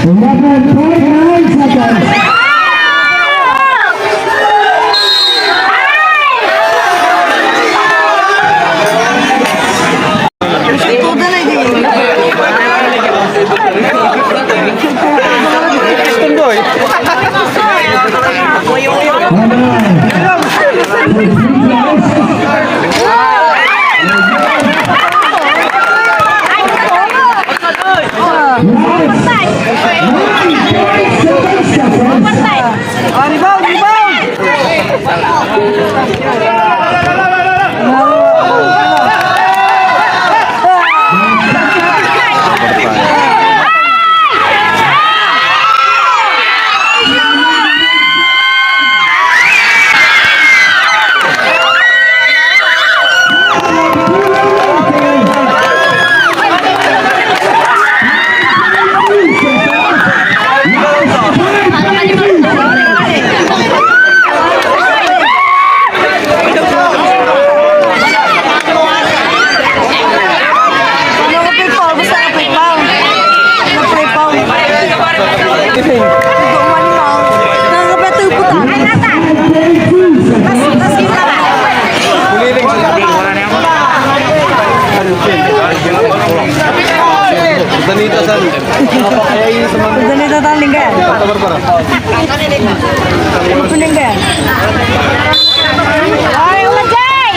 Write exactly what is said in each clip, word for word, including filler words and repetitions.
Eleven point nine seconds. Danita, sir. Danita, tan lingga. Para, para. Lingga. Ay, wala, Jay!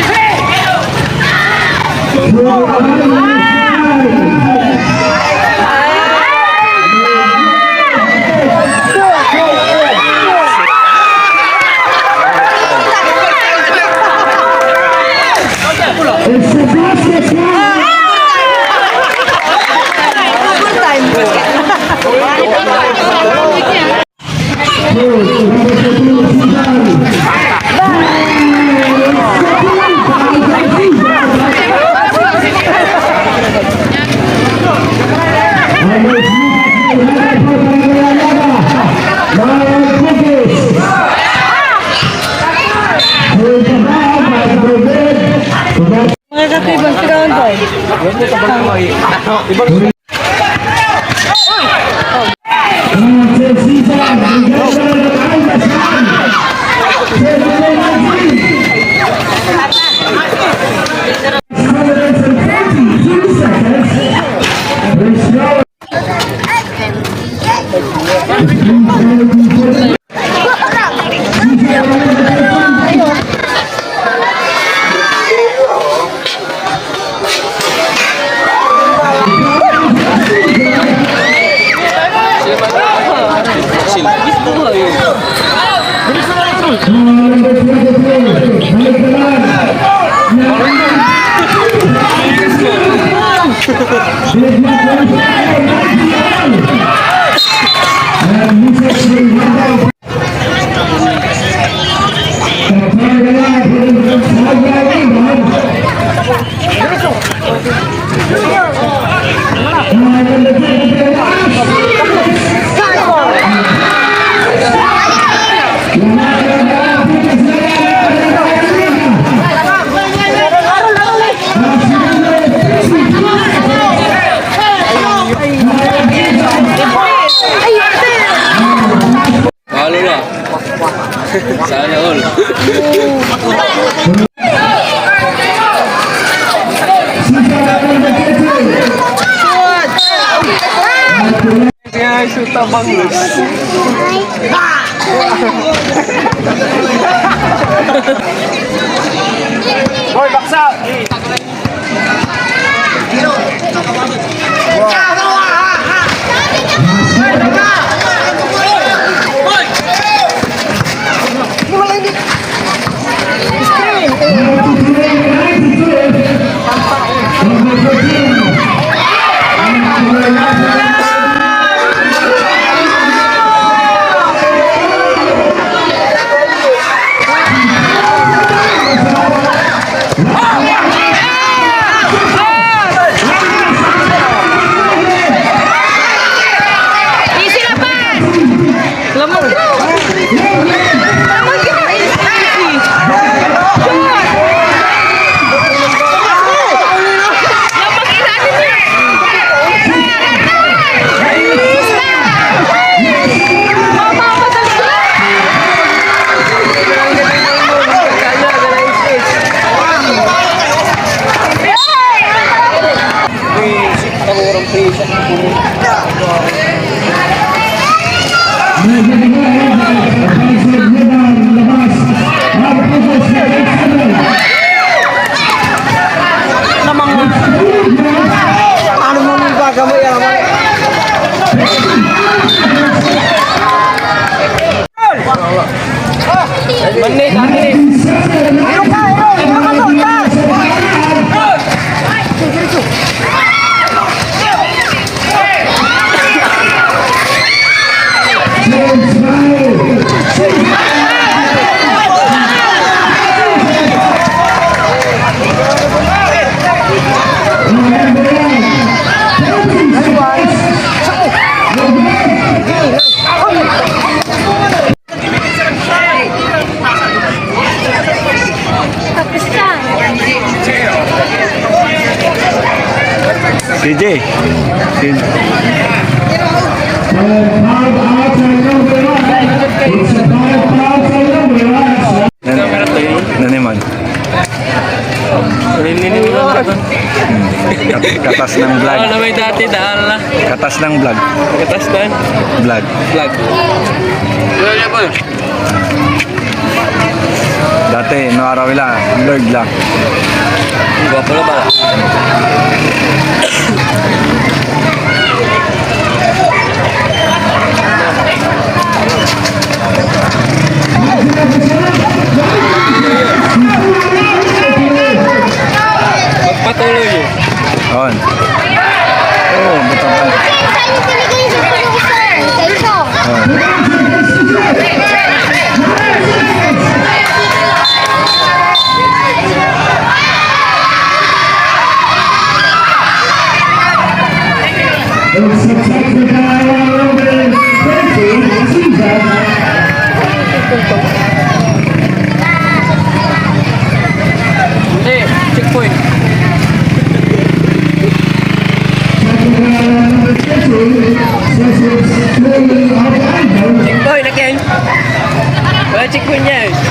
Mga katiban, sigawan tayo. Halo na. Sana all. Kaya shoot ang Banglos. Boy, baksa! Namang, ano mo nung gagawin yan? Manis, manis. Iro ka, iro, iro ka to, itaas. Tapos ka. C J. C J. Nan-, naniman. Niliniwan ko to. Hmm. Kat-, katas ng vlog. Ano may dati, daan la. Katas ng vlog. Katas na. Vlog. Vlog. Wala na po. Dati, no araw ila, blurred lang. Gwapo na pala. Patuloy. On. Oh, buta pa. Sa inyo pinigay sa producer. Sa inyo. On. Hindi, checkpoint. Checkpoint again. Wala checkpoint niya eh.